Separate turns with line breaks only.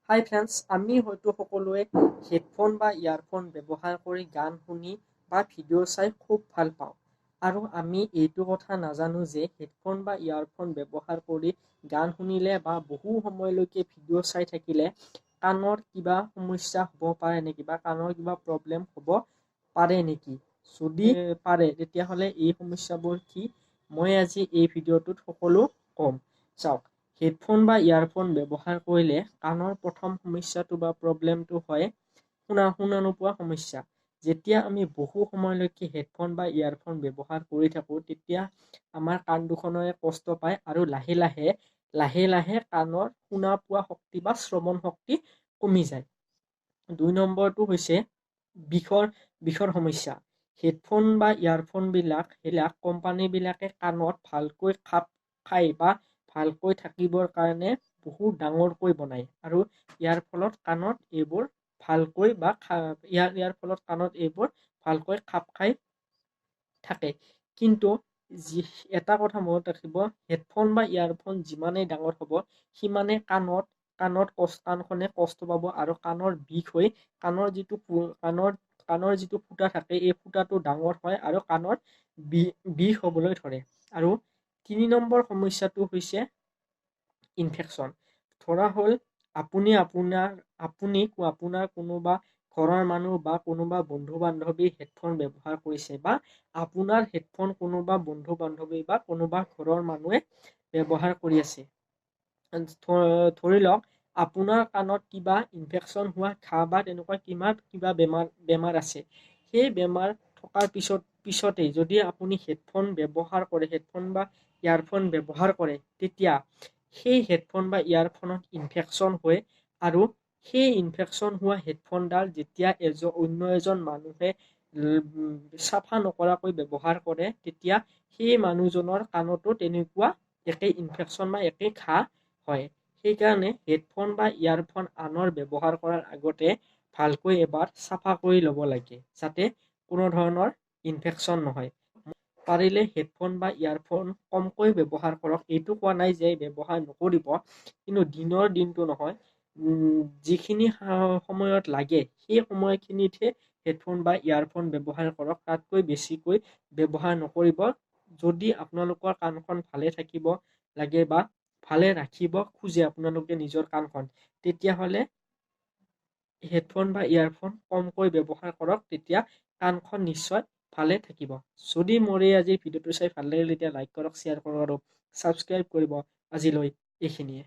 হাই friends, আমি হয়তো সকলোৱে হেডফোন বা ইয়াৰফোন ব্যৱহাৰ কৰি গান শুনি বা ভিডিঅ' চাই খুব ভাল পাওঁ আৰু আমি এইটো কথা নাজানো যে হেডফোন বা ইয়াৰফোন ব্যৱহাৰ কৰি গান শুনিলে বা বহু সময়লৈকে ভিডিঅ' চাই থাকিলে কাণৰ কিবা সমস্যা হ'ব পাৰে নেকি বা কাণৰ কিবা প্ৰব্লেম হ'ব পাৰে নেকি। যদি পাৰে তেতিয়াহ'লে এই সমস্যাবোৰ কি, মই আজি এই ভিডিঅ'টোত সকলো ক'ম। চাওক, হেডফোন বা ইয়াৰফোন ব্যৱহাৰ কৰিলে কাণৰ প্ৰথম সমস্যাটো বা প্ৰব্লেমটো হয় শুনা নোপোৱা সমস্যা। যেতিয়া আমি বহু সময়লৈকে হেডফোন বা ইয়াৰফোন ব্যৱহাৰ কৰি থাকোঁ তেতিয়া আমাৰ কাণ দুখনেৰে কষ্ট পায় আৰু লাহে লাহে লাহে লাহে কাণৰ শুনা পোৱা শক্তি বা শ্ৰৱণ শক্তি কমি যায়। 2 নম্বৰটো হৈছে বিষৰ সমস্যা। হেডফোন বা ইয়াৰফোনবিলাক সেইবিলাক কোম্পানীবিলাকে কাণত ভালকৈ খাপ খাই বা ভালকৈ থাকিবৰ কাৰণে বহুত ডাঙৰকৈ বনায় আৰু ইয়াৰ ফলত কাণত এইবোৰ ভালকৈ বা ইয়াৰ ফলত কাণত এইবোৰ ভালকৈ খাপ খাই থাকে। কিন্তু যি এটা কথা মনত ৰাখিব, হেডফোন বা ইয়াৰফোন যিমানেই ডাঙৰ হ'ব সিমানেই কাণখনে কষ্ট পাব আৰু কাণৰ বিষ হৈ কাণৰ যিটো ফুটা থাকে এই ফুটাটো ডাঙৰ হয় আৰু কাণৰ বিষ হ'বলৈ ধৰে। আৰু 3 নম্বৰ সমস্যাটো হৈছে ইনফেকশ্যন। ধৰা হ'ল আপুনি আপোনাৰ কোনোবা ঘৰৰ মানুহ বা কোনোবা বন্ধু বান্ধৱী হেডফোন ব্যৱহাৰ কৰিছে বা আপোনাৰ হেডফোন কোনোবা বন্ধু বান্ধৱী বা কোনোবা ঘৰৰ মানুহে ব্যৱহাৰ কৰি আছে। ধৰি লওক আপোনাৰ কাণত কিবা ইনফেকশ্যন হোৱা ঘাঁ বা তেনেকুৱা কিবা বেমাৰ আছে। সেই বেমাৰ থকাৰ পিছতেই যদি আপুনি হেডফোন ব্যৱহাৰ কৰে, হেডফোন বা ইয়াৰফোন ব্যৱহাৰ কৰে, তেতিয়া সেই হেডফোন বা ইয়াৰফোনত ইনফেকশ্যন হয় আৰু সেই ইনফেকশ্যন হোৱা হেডফোনডাল যেতিয়া অন্য এজন মানুহে চাফা নকৰাকৈ ব্যৱহাৰ কৰে তেতিয়া সেই মানুহজনৰ কাণতো তেনেকুৱা একেই ইনফেকশ্যন বা একেই ঘাঁ হয়। সেইকাৰণে হেডফোন বা ইয়াৰফোন আনৰ ব্যৱহাৰ কৰাৰ আগতে ভালকৈ এবাৰ চাফা কৰি ল'ব লাগে যাতে কোনো ধৰণৰ ইনফেকশ্যন নহয়। পাৰিলে হেডফোন বা ইয়াৰফোন কমকৈ ব্যৱহাৰ কৰক। এইটো কোৱা নাই যে ব্যৱহাৰ নকৰিব, কিন্তু দিনৰ দিনটো নহয়, যিখিনি সময়ত লাগে সেই সময়খিনিতহে হেডফোন বা ইয়াৰফোন ব্যৱহাৰ কৰক, তাতকৈ বেছিকৈ ব্যৱহাৰ নকৰিব। যদি আপোনালোকৰ কাণখন ভালে থাকিব লাগে বা ভালে ৰাখিব খোজে আপোনালোকে নিজৰ কাণখন, তেতিয়াহ'লে হেডফোন বা ইয়াৰফোন কমকৈ ব্যৱহাৰ কৰক, তেতিয়া কাণখন নিশ্চয় ভালে থাকিব। যদি মোৰ এই আজিৰ ভিডিঅ'টো চাই ভাল লাগিল তেতিয়া লাইক কৰক, শ্বেয়াৰ কৰক আৰু ছাবস্ক্ৰাইব কৰিব। আজিলৈ এইখিনিয়ে।